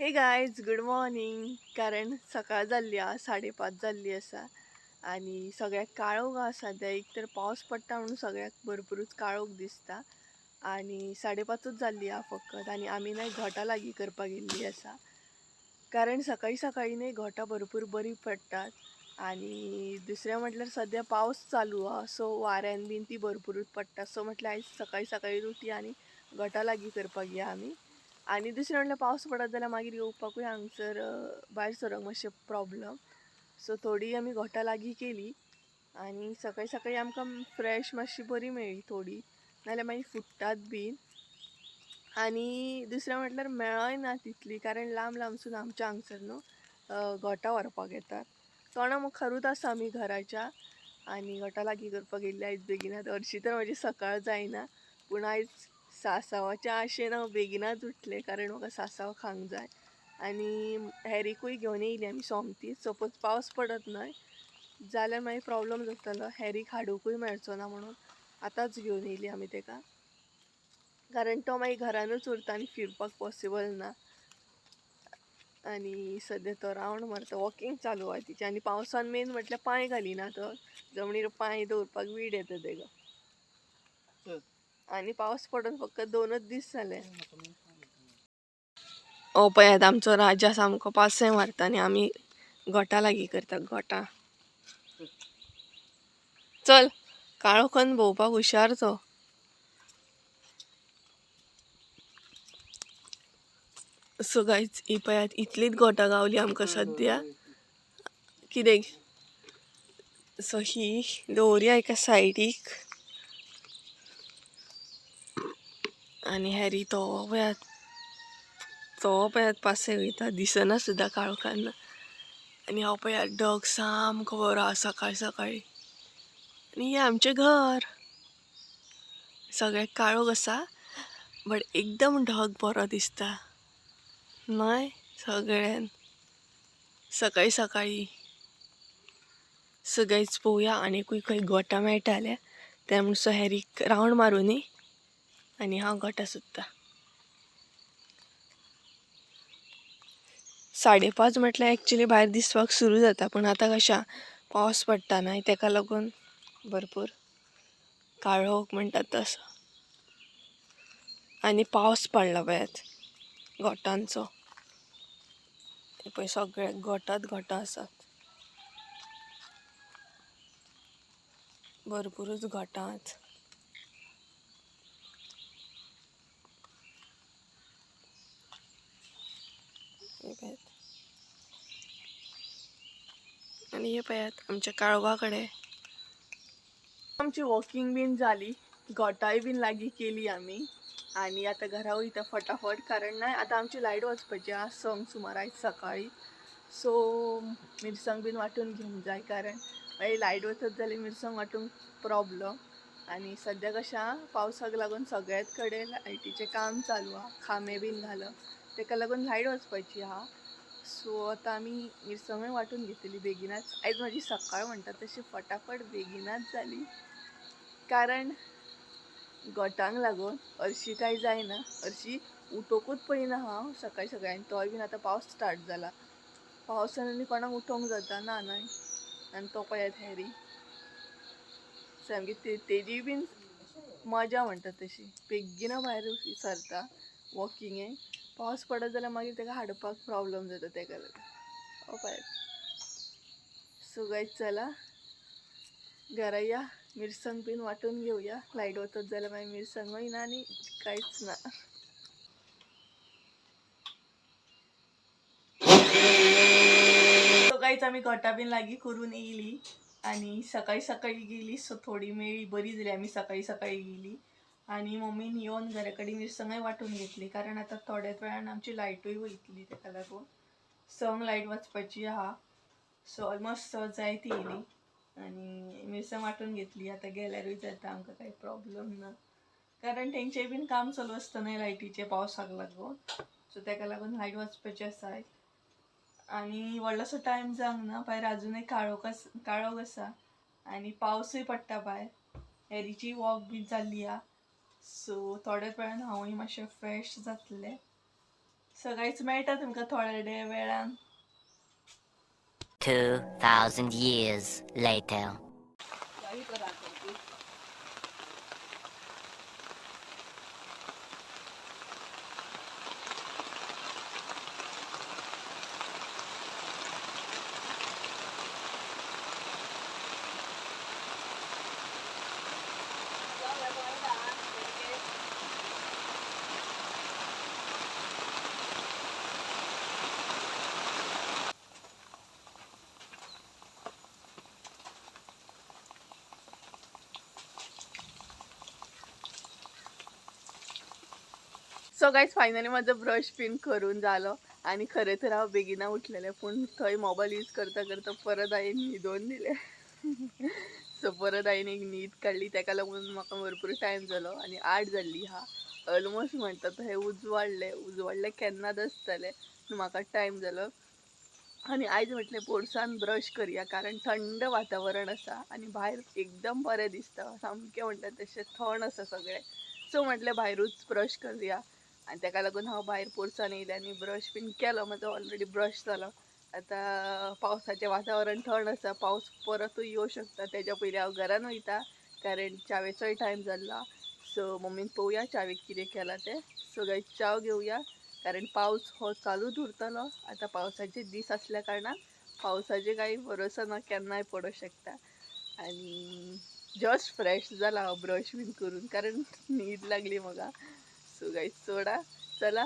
हे guys, good morning. कारण सकाळ जाल्ली आहा, 5:30 जाल्ली आसा आनी सगळ्याक काळोख आसा सद्या. एक तर पावस पडटा म्हणून सगळ्याक भरपूरूच काळोख दिसता आनी 5:30 जाल्ली आहा फकत. आनी आमी न्हय घोटां लागीं करपाक गेल्ली आसा, कारण सकाळी सकाळी न्हय घोटां भरपूर बरी पडटात. आनी दुसरें म्हटल्यार सद्या पावस चालू आहा, सो वाऱ्यान बीन ती भरपूरूच पडटा. सो म्हटल्यार आयज सकाळी सकाळी उठी आनी घोटां लागीं करपाक या आमी. आनी दुसरें म्हटल्यार पावस पडत जाल्यार मागीर येवपाकूय हांगसर भायर सरोंक मातशें प्रॉब्लम. सो थोडी आमी घोटां लागीं केली आनी सकाळी सकाळी आमकां फ्रेश मातशी बरी मेळ्ळी थोडी, नाजाल्यार मागीर फुट्टात बीन. आनी दुसरें म्हटल्यार मेळय ना तितली, कारण लांब लांबसून आमच्या हांगसर न्हू घोटां व्हरपाक येतात. तोंडा मुखारूच आसा आमी घराच्या आनी घोटां लागीं करपाक गेल्ली आयज बेगिनात. हरशीं तर म्हजी सकाळ जायना, पूण आयज सासावाच्या आशेन हांव बेगिनाच उठलें, कारण म्हाका सासाव खावंक जाय. आनी हॅरीकूय घेवन येयली आमी सोमती. सपोज पावस पडत न्हय जाल्यार मागीर प्रॉब्लम जातलो, हॅरीक हाडुंकूय मेळचो ना म्हणून आतांच घेवन येयली आमी तेका, कारण तो मागीर घरानूच उरता आनी फिरपाक पॉसिबल ना. आनी सद्या तो रावंड मारता, वॉकिंग चालू आहा तिची. आनी पावसान मेन म्हटल्यार पांय घालिना तो, जमनीर पांय दवरपाक वीड येता तेका. आनी पावस पडून फक्त 2 दीस जाले. ओ पळयात आमचो राजा सामको पासय मारता आनी आमी घोटां लागीं करता घोटां. चल काळोखान भोंवपाक हुशार तो. सो गायज ही पळयात इतलीच घोटां गावली आमकां सद्या. कितें सो ही दवरया एका सायडीक. आनी हॅरी तो पळयात, तो पळयात पासय वयता, दिसना सुद्दां काळोखान. आनी हो पळयात डग सामको बरो आसा सकाळी सकाळी. आनी हें आमचें घर, सगळ्याक काळोख आसा बट एकदम ढग बरो दिसता न्हय सगळ्यान सकाळी सकाळी. सगळीच पळोवया आनीकूय खंय घोटां मेळटा जाल्यार. त्या म्हणसर हॅरीक रावंड मारुनी आनी हांव घोटां सोदता. 5:30 म्हटल्यार एक्चुली भायर दिसपाक सुरू जाता, पूण आतां कशें पावस पडटा न्हय तेका लागून भरपूर काळोख म्हणटात तसो. आनी पावस पडला पळयात घोटांचो, पळय सगळे घोटात घोटां आसात, भरपूरूच घोटां आहात. आनी हे पळयात आमच्या काळोखा कडेन. आमची वॉकिंग बीन जाली, घोटांय बीन लागीं केली आमी. आनी आतां घरा वयता फटाफट, कारण न्हय आतां आमची लायट वचपाची आहा 6 सुमार आयज सकाळी. सो मिरसांग बीन वांटून घेवंक जाय, कारण मागीर लायट वचत जाल्यार मिरसांग वांटूंक प्रॉब्लम. आनी सद्या कशें आहा पावसाक लागून सगळ्याच कडेन लायटीचें काम चालू आहा, खांबे बीन घालप, तेका लागून लायट वचपाची आहा. सो आतां आमी मिरसांगूय वांटून घेतली बेगिनाच. आयज म्हजी सकाळ म्हणटा तशी फटाफट बेगिनाच जाली, कारण घोटांक लागून. हरशीं कांय जायना, हरशीं उठोकूच पळयना हांव सकाळी सकाळी. आनी तोय बीन आतां पावस स्टार्ट जाला, पावसान आनी कोणाक उठोवंक जाता ना न्हय. आनी तो पळयात हॅरी सामकी तेजी बीन मजा म्हणटा तशी, बेगिना भायर सरता वॉकिंगेक. पावस पडत जाल्यार मागीर तेका हाडपाक प्रॉब्लम जाता तेका लागून. हो पळयात. सो गायज चला घरा या, मिरसांग बीन वांटून घेवया. लायट वचत जाल्यार मागीर मिरसांगूय ना आनी कांयच ना. सो गायज आमी घोटां बीन लागीं करून येयली आनी सकाळी सकाळी गेली. सो थोडी मेळ्ळी, बरी जाली आमी सकाळी सकाळी गेली. आनी मम्मीन येवन घरा कडेन मिरसांगय वांटून घेतली, कारण आतां थोड्याच वेळान आमची लायटूय वयतली, तेका लागून 6 लायट वचपाची आहा. सो ऑलमोस्ट 6 जायत येयली आनी मिरसांग वांटून घेतली. आतां गेल्यारूय जाता, आमकां कांय प्रॉब्लम ना, कारण तेंचेय बीन काम चालू आसता न्हय लायटीचें पावसाक लागून. सो तेका लागून लायट वचपाची आसा. आनी व्हडलोसो टायम जावंक ना, भायर आजुनय काळोख आसा आनी पावसूय पडटा भायर. हॅरीची वॉक बीन जाल्ली आहा. सो थोड्याच वेळान हांवूय मातशें फ्रेश जातलें. सगळीच मेळटा तुमकां थोड्या वेळान. 2,000 years later. So guys finally माझं ब्रश पिन करून झालं आणि खरें तर हांव बेगिना उठलेलें, पूण थंय मोबायल यूज करता करता परत हांवें न्हिदोन दिलें. सो परत हांवें एक न्हीद काडली, तेका लागून म्हाका भरपूर टायम जालो आनी 8 जाल्ली आहा ऑलमोस्ट म्हणटा तशें उजवाडलें. उजवाडलें केन्नाच आसतलें, पूण म्हाका टायम जालो. आनी आयज म्हटलें पोरसान ब्रश करया, कारण थंड वातावरण आसा आनी भायर एकदम बरें दिसता, सामकें म्हणटा तशें थंड आसा सगळें. सो म्हटलें भायरूच ब्रश करया आनी तेका लागून हांव भायर पोरसान येयलें आनी ब्रश बीन केलो. म्हजो ऑलरेडी ब्रश जालो. आतां पावसाचें वातावरण थंड आसा, पावस परतूय येवं शकता, तेज्या पयलीं हांव घरान वयता कारण च्यावेचोय टायम जाल्लो. सो मम्मीन पळोवया च्यावेक कितें केलां तें. सो गायज च्याव घेवया, कारण पावस हो चालूच उरतलो. आतां पावसाचे दीस आसल्या कारणान पावसाचे कांय भरोसो ना, केन्नाय पडोंक शकता. आनी जस्ट फ्रेश जाला हांव ब्रश बीन करून, कारण न्हीद लागली म्हाका. सो गायज सोडा चला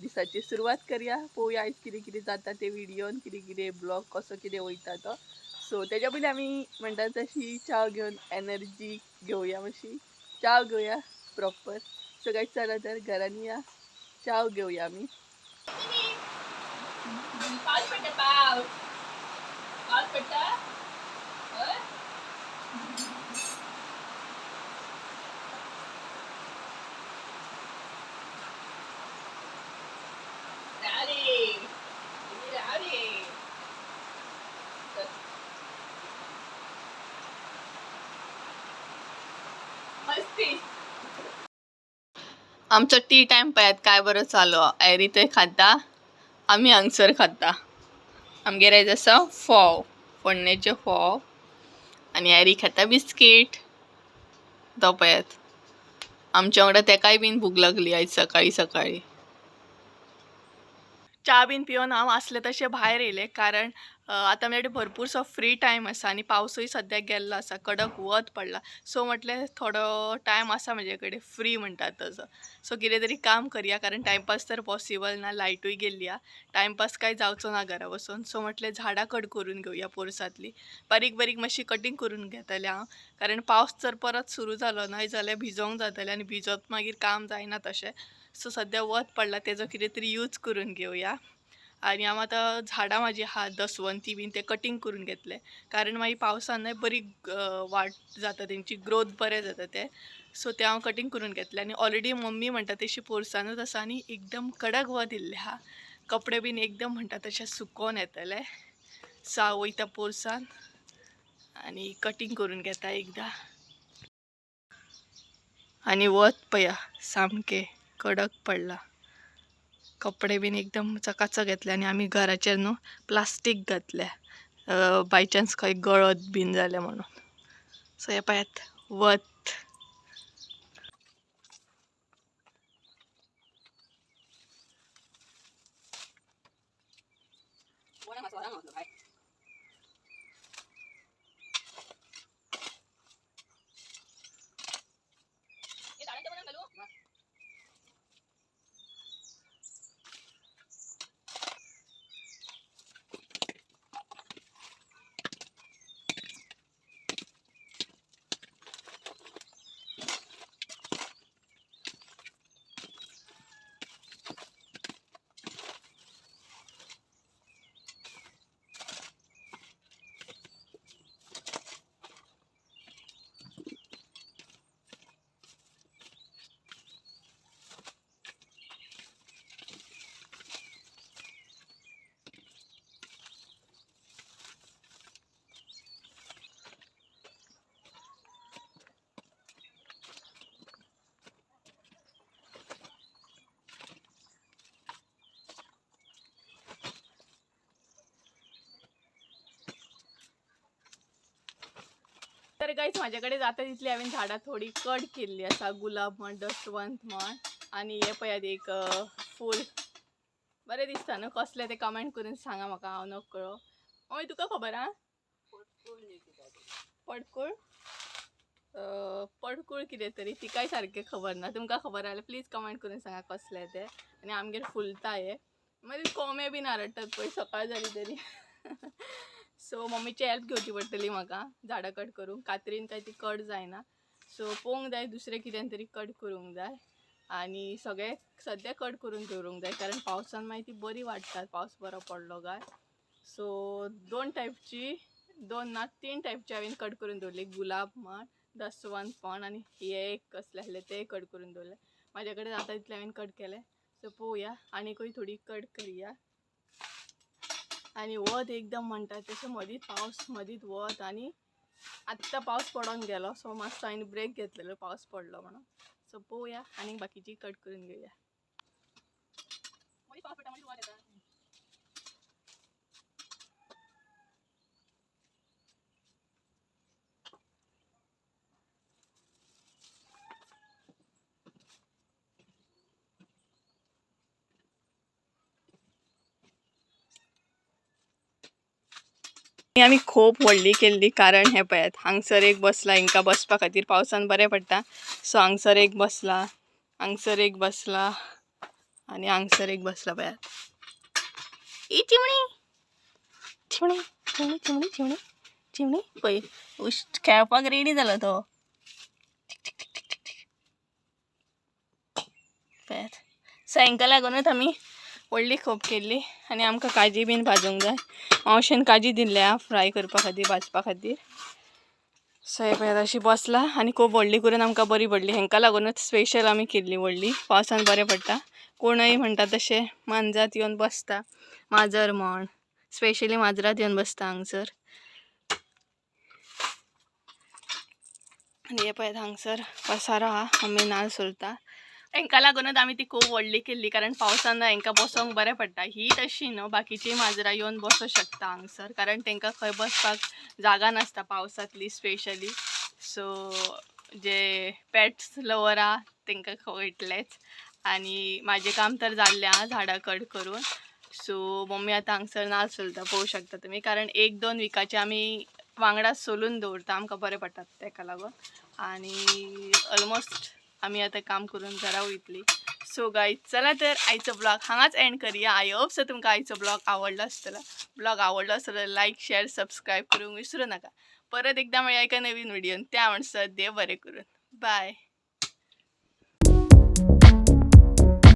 दिसाची सुरवात करया, पळोवया आयज कितें कितें जाता ते व्हिडियोन, कितें कितें ब्लॉग कसो कितें वयता तो. सो तेज्या पयलीं आमी म्हणटा तशी च्याव घेवन एनर्जी घेवया, मातशी च्याव घेवया प्रॉपर. सो गायज चला तर घरान या, च्याव घेवया आमी. पावस पडटा, पावस पावस पडटा. हय रावरे रावरे. मस्ती. आमचो टी टायम पळयात काय बरो चालू. एरी थंय खाता, आमी हांगसर खाता. आमगेर आयज आसा फोव, फोडणेचे फोव, आनी एरी खाता बिस्कीट. तो पळयात आमच्या वांगडा तेकाय बीन भूक लागली आयज सकाळी सकाळी. च्या बीन पिवन हांव आसलें तशें भायर येयलें, कारण आतां म्हजे कडेन भरपूरसो फ्री टायम आसा आनी पावसूय सद्याक गेल्लो आसा, कडक वत पडला. सो म्हटलें थोडो टायम आसा म्हजे कडेन फ्री म्हणटात तसो. सो कितें तरी काम करया, कारण टायमपास तर पॉसिबल ना, लायटूय गेल्ली आहा, टायमपास काय जावचो ना घरा बसून. सो म्हटलें झाडां कट करून घेवया, पोरसांतली बारीक बारीक मातशी कटींग करून घेतलें हांव, कारण पावस जर परत सुरू जालो न्हय जाल्यार भिजोंक जातलें आनी भिजत मागीर काम जायना तशें. सो सद्या वत पडला तेजो कितें तरी यूज करून घेवया. आनी हांव आतां झाडां म्हाजी आहा दसवंती बीन ते कटींग करून घेतले, कारण मागीर पावसान न्हय बरी वाट जाता, तेंची ग्रोथ बरें जाता ते. सो ते हांव कटींग करून घेतले. आनी ऑलरेडी मम्मी म्हणटा तशी पोरसानूच आसा आनी एकदम कडक वत येयल्लें आहा, कपडे बीन एकदम म्हणटा तशें सुकोन येतले. सो हांव वयता पोरसान आनी कटींग करून घेता एकदां. आनी वत पळया सामकें कडक पडला, कपडे बीन एकदम चकाचक घेतले. आनी आमी घराचेर न्हू प्लास्टीक घातल्या, बाय चान्स खंय गळत बीन जालें म्हणून. सो हे पळयात वत. तर गायज म्हाजे कडेन जाता तितली हांवें झाडां थोडी कट केल्ली आसा, गुलाब म्हण, दसवंत म्हण, आनी हे पळयात एक फूल बरें दिसता न्हू, कसलें तें कमेंट करून सांगा म्हाका, हांव नकळो. मम्मी तुका खबर आहा? पडकूळ, पडकूळ कितें तरी, तिकाय सारकें खबर ना. तुमकां खबर जाल्यार प्लीज कमेंट करून सांगा कसलें तें. आनी आमगेर फुलता हें, मागीर कोमे बीन आरडटात पळय सकाळ जाली तरी. सो मम्मीची हेल्प घेवची पडटली म्हाका झाडां कट करूंक, कातरीन काय ती कट जायना. सो पळोवंक जाय दुसरें कितें तरी कट करूंक जाय, आनी सगळें सद्या कट करून दवरूंक जाय, कारण पावसान मागीर ती बरी वाडटात, पावस बरो पडलो काय. सो दोन टायपची, दोन ना तीन टायपची हांवें कट करून दवरली, गुलाब म्हण, दसवंत म्हण, आनी हे एक कसलें आसलें तें कट करून दवरलें. म्हाजे कडेन जाता तितलें हांवें कट केलें. सो पळोवया आनीकूय थोडी कट करया. आनी वत एकदम म्हणटा तशें मदींच पावस, मदींच वत, आनी आत्तां पावस पडोन गेलो. सो मातसो हांवें ब्रेक घेतलेलो पावस पडलो म्हणून. सो पळोवया आनी बाकीची कट करून घेवया. मदीं पावस पडटा, मदीं वत येता. आमी खूब व्हडली केल्ली, कारण हें पळयात हांगसर एक बसला, हिंकां बसपा खातीर पावसान बरें पडटा. सो हांगसर एक बसला, हांगसर एक बसला, आनी हांगसर एक बसला पळयात. ही चिमणी, चिमणी चिमणी चिमणी चिमणी चिमणी पळय खेळपाक रेडी जालो तो. पळयात. सो हांकां लागूनच आमी व्हडली खोप केल्ली. आनी आमकां काजी बीन भाजूंक जाय, मावशेन काजी दिल्ल्या फ्राय करपा खातीर, भाजपा खातीर. सो हे पळयात अशी बसला, आनी खूब व्हडली करून आमकां बरी पडली. हांकां लागूनच स्पेशल आमी केल्ली व्हडली, पावसान बरें पडटा. कोणूय म्हणटा तशें मांजरात येवन बसता, माजर म्हण स्पेशली माजरात येवन बसता हांगसर. आनी हे पळयात हांगसर पसारो आहा, आमी नाल सोलता. हांकां लागूनच आमी ती खूब व्हडली केल्ली, कारण पावसान हांकां बसोंक बरें पडटा. ही तशी न्हू, बाकीची माजरां येवन बसोंक शकता हांगसर, कारण तांकां खंय बसपाक जागा नासता पावसांतली स्पेशली. सो जे पेट्स लवर आहा तांकां कळटलेंच. आनी म्हाजें काम तर जाल्लें आहा झाडां कट करून. सो मम्मी आतां हांगसर नाल सोलता, पळोवंक शकता तुमी, कारण 1-2 विकाचे आमी वांगडा सोलून दवरता, आमकां बरें पडटा ताका लागून. आनी ऑलमोस्ट आमी आतां काम करून घरा वयतली. सो गायज चला तर आयचो ब्लॉग हांगाच एंड करया. I hope so तुमकां आयचो ब्लॉग आवडलो आसतलो. ब्लॉग आवडलो आसतलो लायक शेअर सबस्क्रायब करूंक विसरूं नाका. परत एकदां मेळया एका नवीन व्हिडियोन, त्या म्हणसर देव बरें करून, बाय.